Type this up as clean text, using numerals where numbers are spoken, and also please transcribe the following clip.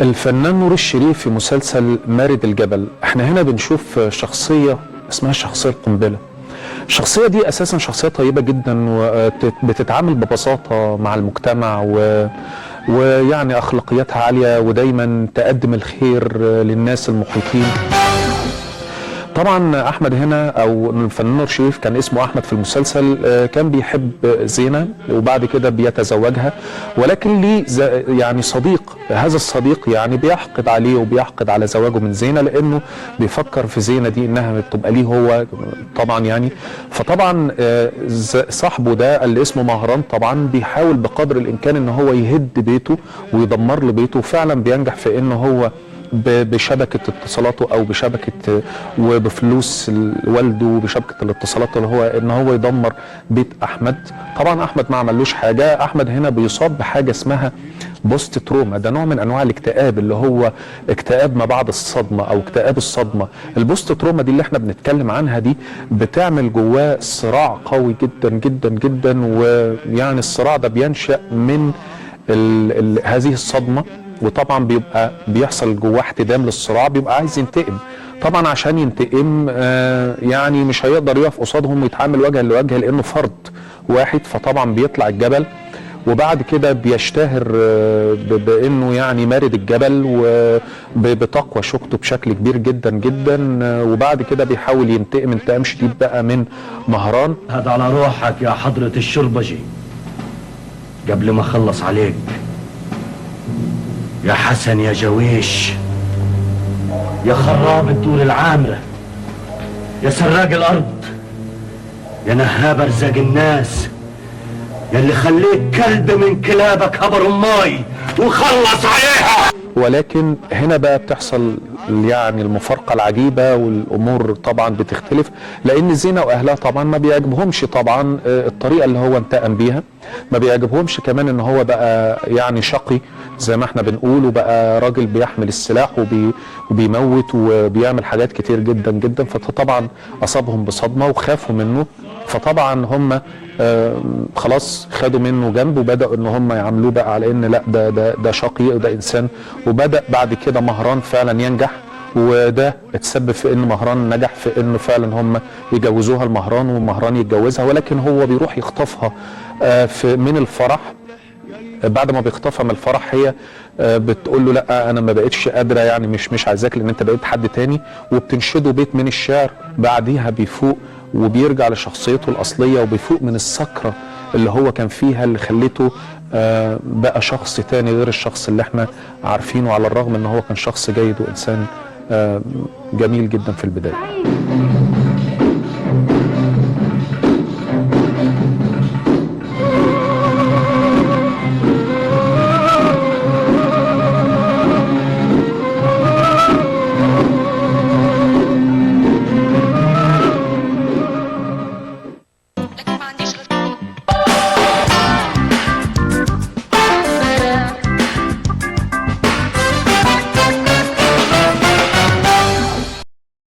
الفنان نور الشريف في مسلسل مارد الجبل، احنا هنا بنشوف شخصية اسمها الشخصية القنبلة. الشخصية دي اساسا شخصية طيبة جدا وبتتعامل ببساطة مع المجتمع ويعني اخلاقياتها عالية ودايما تقدم الخير للناس المحيطين. طبعا احمد هنا او الفنان نور شريف كان اسمه احمد في المسلسل، كان بيحب زينة وبعد كده بيتزوجها، ولكن ليه يعني صديق، هذا الصديق يعني بيحقد عليه وبيحقد على زواجه من زينة لانه بيفكر في زينة دي انها بتبقى ليه هو طبعا يعني. فطبعا صاحبه ده اللي اسمه مهران طبعا بيحاول بقدر الامكان ان هو يهد بيته ويدمر له بيته، وفعلا بينجح في ان هو بشبكة اتصالاته او بشبكة وبفلوس والده وبشبكة الاتصالات اللي هو ان هو يدمر بيت احمد. طبعا احمد ما عملوش حاجة. احمد هنا بيصاب بحاجة اسمها post trauma، ده نوع من انواع الاكتئاب اللي هو اكتئاب ما بعد الصدمة او اكتئاب الصدمة. ال post trauma دي اللي احنا بنتكلم عنها دي بتعمل جواه صراع قوي جدا جدا جدا، ويعني الصراع ده بينشأ من هذه الصدمة، وطبعا بيبقى بيحصل جواه احتدام للصراع، بيبقى عايز ينتقم. طبعا عشان ينتقم يعني مش هيقدر يقف قصادهم ويتعامل وجها لوجه لانه فرد واحد، فطبعا بيطلع الجبل وبعد كده بيشتهر بانه يعني مارد الجبل وبتقوى شوكته بشكل كبير جدا جدا، وبعد كده بيحاول ينتقم انتقام شديد بقى من مهران. هذا على روحك يا حضرة الشربجي قبل ما اخلص عليك يا حسن يا جويش يا خراب الدور العامرة يا سراق الأرض يا نهاب أرزاق الناس يا اللي خليت كلب من كلابك هبر أماي وخلص عليها. ولكن هنا بقى بتحصل يعني المفارقة العجيبة، والأمور طبعا بتختلف لأن زينة وأهلها طبعا ما بيعجبهمش طبعا الطريقة اللي هو انتقم بيها، ما بيعجبهمش كمان ان هو بقى يعني شقي زي ما احنا بنقول، وبقى راجل بيحمل السلاح وبيموت وبيعمل حاجات كتير جدا جدا. فطبعا أصابهم بصدمة وخافوا منه، فطبعا هم خلاص خدوا منه جنب وبدأوا ان هم يعاملوه بقى على ان لا ده ده ده شقي وده انسان. وبدأ بعد كده مهران فعلا ينجح، وده اتسبب في ان مهران نجح في انه فعلا هم يجوزوها لمهران ومهران يتجوزها، ولكن هو بيروح يخطفها في من الفرح. بعد ما بيخطفها من الفرح هي بتقول له لا انا ما بقتش قادرة يعني مش عايزاك لان انت بقيت حد تاني، وبتنشده بيت من الشعر. بعديها بيفوق وبيرجع لشخصيته الاصلية وبيفوق من السكرة اللي هو كان فيها اللي خلته بقى شخص تاني غير الشخص اللي احنا عارفينه، على الرغم ان هو كان شخص جيد وانسان جميل جدا في البداية.